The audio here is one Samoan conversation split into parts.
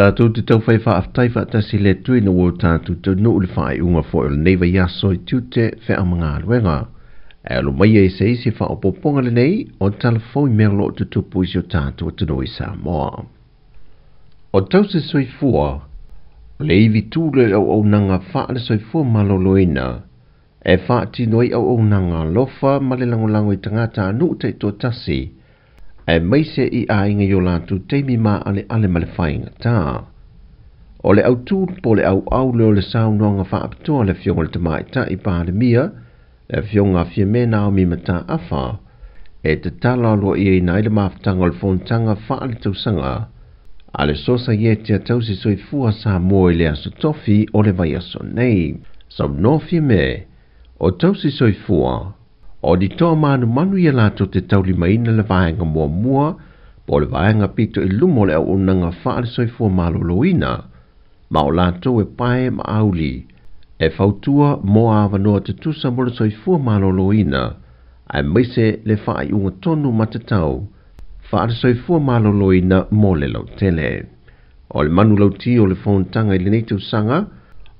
Tatou te taufai faafetai faatasi i le Atua ina ua o tatou taunuu i le faaiuga foi o lenei vaiaso i tiute feau ma galuega. Ae alo maia i se isi faaopoopoga lenei o tala fou i mea o lo o tutupu i si o tatou atunuu i Samoa. O tausi soifua, o le ivi tu lea i le auaunaga faale-soifua maloloina e faatino ai auaunaga alofa ma le lagolago i tagatanuu taitoatasi aemaise i aiga i o latou taimi maaleale ma le faigata. O le autu po o le auau lea o le saunoaga faapitoa a le Afioga i le Tamaitai Palemia, le Afioga a Fiame Naomi Mataafa, e tatala aloaiaina ai le mafutaga o le Fonotaga Faaletausaga a le Sosaiete a Tausi Soifua Samoa i le Aso Tofi o le vaiaso nei. Saunoa Fiame, o Tausi Soifua, O ni toa manumanu ia latou te taulimaina le vaega muamua po o le vaega pito i luma o le auaunaga faale-soifua maloloina, ma o latou e pae ma auli, e fautua mo avanoa tutusa mo le soifua maloloina, aemaise le faaiuga tonu matatau faale-soifua maloloina mo le lautele. O le manulauti o le fonotaga i lenei tausaga,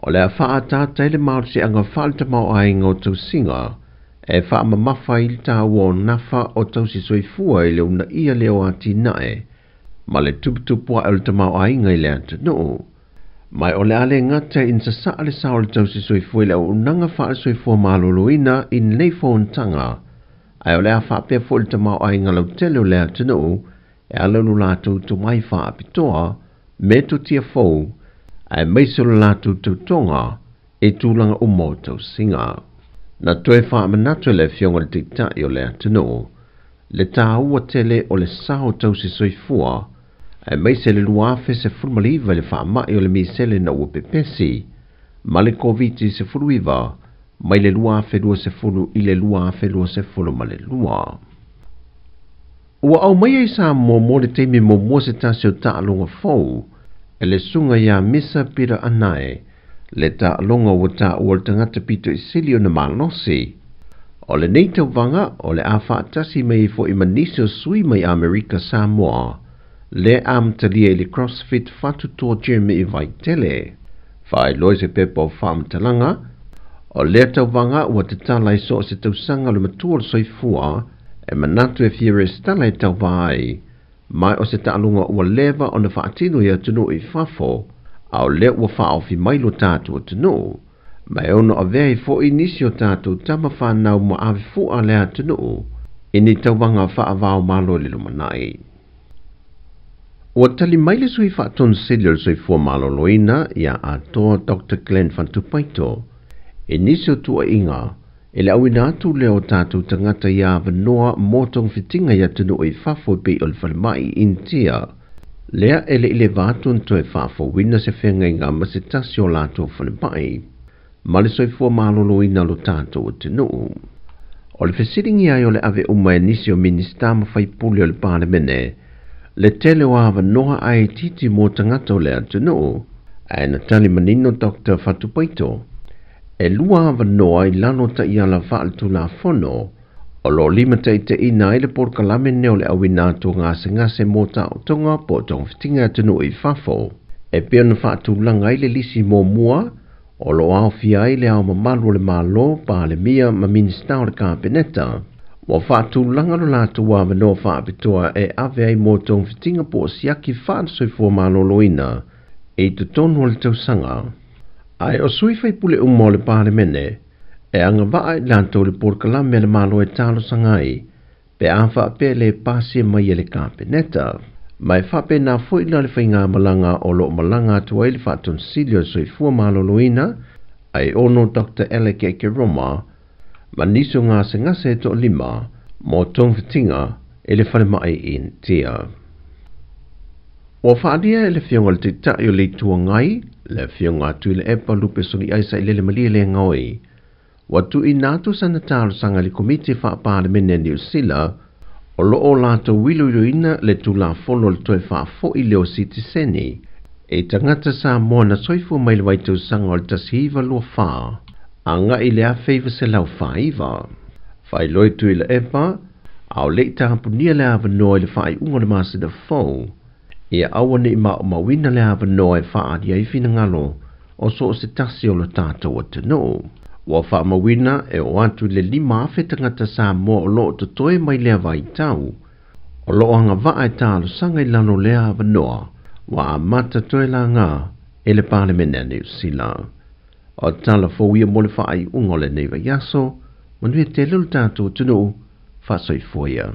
o le a faaataata ai le malosiaga faale-tamaoaiga o tausiga e faamamafa ai le taua o nafa o tausi soifua i le uunaia lea o atinae ma le tuputupuae o le tamaoaiga i le atunuu. Ma o le a le gata ina sasaa le sao o le tausi soifua i le auaunaga faale-soifua maloloina i lenei fonotaga, ae o le a faapea foi le tamaoaiga lautele o le atunuu e ala i lo latou tomai faapitoa, metotia fou, aemaise o le latou tautoga i tulaga uma o tausiga. Na toe faamanatu e le Afioga i le Taitai o le atunuu le taua tele o le sao tausi soifua, aemaise le 2019 i le faamai o le misele ina ua pepesi ma le Koviti-19 mai le 2020 i le 2022. Ua aumaia i Samoa mo le taimi muamua se tasi o taaloga fou e le Susuga ia Misa Peter Anae, le taaloga ua taua le tagata pito i sili ona malosi. O lenei tauvaga o le a faatasi mai ai foi ma nisi o sui mai Amerika Samoa le amatalia i le CrossFit Fatutoa Gym i Vaitele. Faailoa i se pepa o faamatalaga, o lea tauvaga ua tatala i so o se tausaga o le matua o le soifua e manatu e fia resitala e tauva ai, ma o se taaloga ua leva ona faatino i atunuu i fafo, a o lea ua faaofi mai lo tatou atunuu, ma e ono avea ai foi nisi o tatou tama fanau ma ave fua le atunuu i ni tauvaga faava-o-Malo i le lumanai. Ua tali mai le Sui Faatonu Sili o le Soifua Maloloina ia Atoa Doctor Glenn Fatupaito i nisi o tuuaiga i le auina atu lea o tatou tagata i avanoa mo togafitiga i atunuu i fafo e pei o le falemai i Initia, lea e le i leva atu ona toe faafouina se feagaiga ma se tasi o latou falemai ma le soifua maloloina o lo tatou atunuu. O le fesiligia ai o le ave uma e nisi o Minisita ma faipule o le Palemene le tele o avanoa ae itiiti mo tagata o le atunuu, ae na tali manino Doctor Fatupaito, e lua avanoa i lalo o taiala faaletulafono o lo o limataitaiina ai le polokalame nei o le auina atu o gasegase mo taotoga po o togafitiga atunuu i fafo, e pei ona faatulaga ai le lisi muamua o lo o aofia ai le Ao Mamalu o le Malo, Palemia ma Minisita o le Kapeneta. Ua faatulaga lo latou avanoa faapitoa e ave ai mo togafitiga po o siaki faale-soifua maloloina i totonu o le tausaga. Ae o sui faipule uma o le Palemene, e agavaa i latou le polokalame a le Malo e talosaga ai pe a faapea le pasia mai e le Kapeneta. Ma e faapena foi la le faigamalaga o lo o malaga atu ai le Faatonisili o le Soifua Maloloina, ai ono Doctor Alec Ekeroma, ma nisi o gasegase e toalima mo togafitiga i le falemai i Initia. Ua faaalia e le Afioga i le Taitai o le Itu Agai, le Afioga a Tuilaepa Lupe Soliai Sailele Malie Legaoi, ua tuuina atu sana talosaga i le Komiti Faa-Palemene a Niu Sila o lo o latou iloiloina le Tulafono o le Toe Faafoi lea o Sitiseni i tagata Samoa na soifua mai le vaitausaga o le 1924 agai i le 1949. Faailoa i Tuilaepa, a o le i tapunia le avanoa i le faaiuga o le masina fou, Ia aua ne'i maumauina le avanoa e fa'aalia ai finagalo o so o se tasi o lo tatou atunuu. Ua fa'amauina e oo atu i le 5,000 tagata Samoa o lo'o totoe mai lea vaitau o lo'o agava'a e talosaga i lalo o lea avanoa ua amata toe lagā e le Palemene a Niu Sila. O tala fou ia mo le fa'ai'uga o lenei vaiaso, manuia tele o le tatou atunuu, fa'asoifua ia.